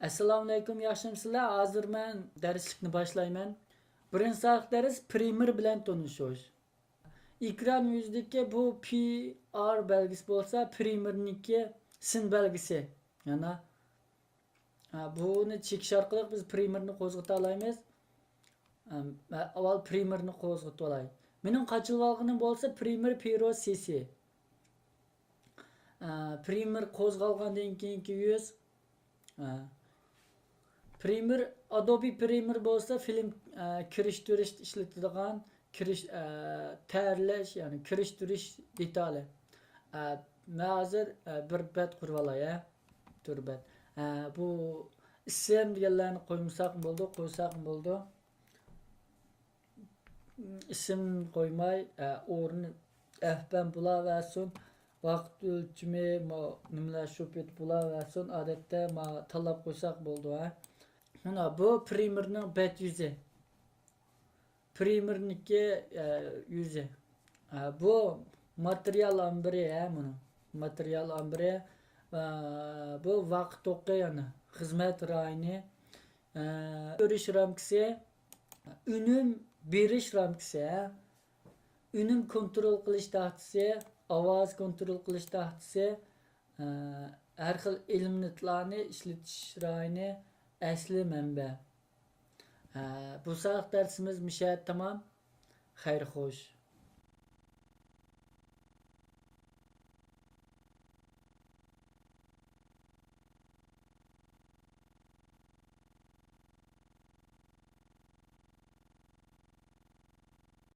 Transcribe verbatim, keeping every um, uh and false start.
ئەسسالامۇئەلەيكۇم، ياخشىمۇسىلەر؟ ھازىر مەن دەرسلىكنى باشلايمەن. بىرىنچى سانلىق دەرس پرىمېر بىلەن تونۇشۇش. ئېكران يۈزىدىكى بۇ پى ئار بەلگىسى بولسا پرىمېرنىڭكى سىن بەلگىسى. يەنە، ھە، بۇنى چېكىش ئارقىلىق بىز پرىمېرنى قوزغىتالايمىز. ھەم، ئاۋۋال پرىمېرنى قوزغىتىۋالاي. مېنىڭ قاچىلىۋالغىنىم بولسا پرىمېر پرو سى سى. ئە، پرىمېر قوزغالغاندىن كېيىنكى يۈز، ئە، پرىمېر، ئادوبى پرىمېر بولسا فىلىم، ئە، كىرىشتۈرۈشتە ئىشلىتىدىغان كىرىش-، ئە، تەييارلاش، يەنى كىرىشتۈرۈش دېتالى. ئە، مەن ھازىر، ئە، بىر بەت قۇرۇۋالاي، ھە. تۆت بەت. ئە، بۇ ئىسىم دېگەنلەرنى قويمىساقمۇ بولىدۇ، قويساقمۇ بولىدۇ. ئىسىم قويماي، ئە، ئورنى ئەفپەن بولاۋەرسۇن. ۋاقىت ئۆلچىمى، ما، نېمىلەر شۇ پېتى بولاۋەرسۇن. ئادەتتە ما تاللاپ قويساق بولىدۇ، ھە. مانا بۇ پرىمېرنىڭ بەت يۈزى. پرىمېرنىڭكى، ئە، يۈزى. ئە، بۇ ماتېرىيال ئامبىرى، ھە، مانا. ماتېرىيال ئامبىرى. ئە، بۇ ۋاقىت توقى، يەنى خىزمەت رايونى. ئە، كۆرۈش رامكىسى، ئۈنۈم بېرىش رامكىسى، ھە. ئۈنۈم كونترول قىلىش تاختىسى، ئاۋاز كونترول قىلىش تاختىسى، ئە، ھەر خىل ئېلېمېنتلارنى ئىشلىتىش رايونى، ئەسلى مەنبە. ئە، بۇ سانلىق دەرسىمىز مۇشۇ يەردە تامام. خەير خوش.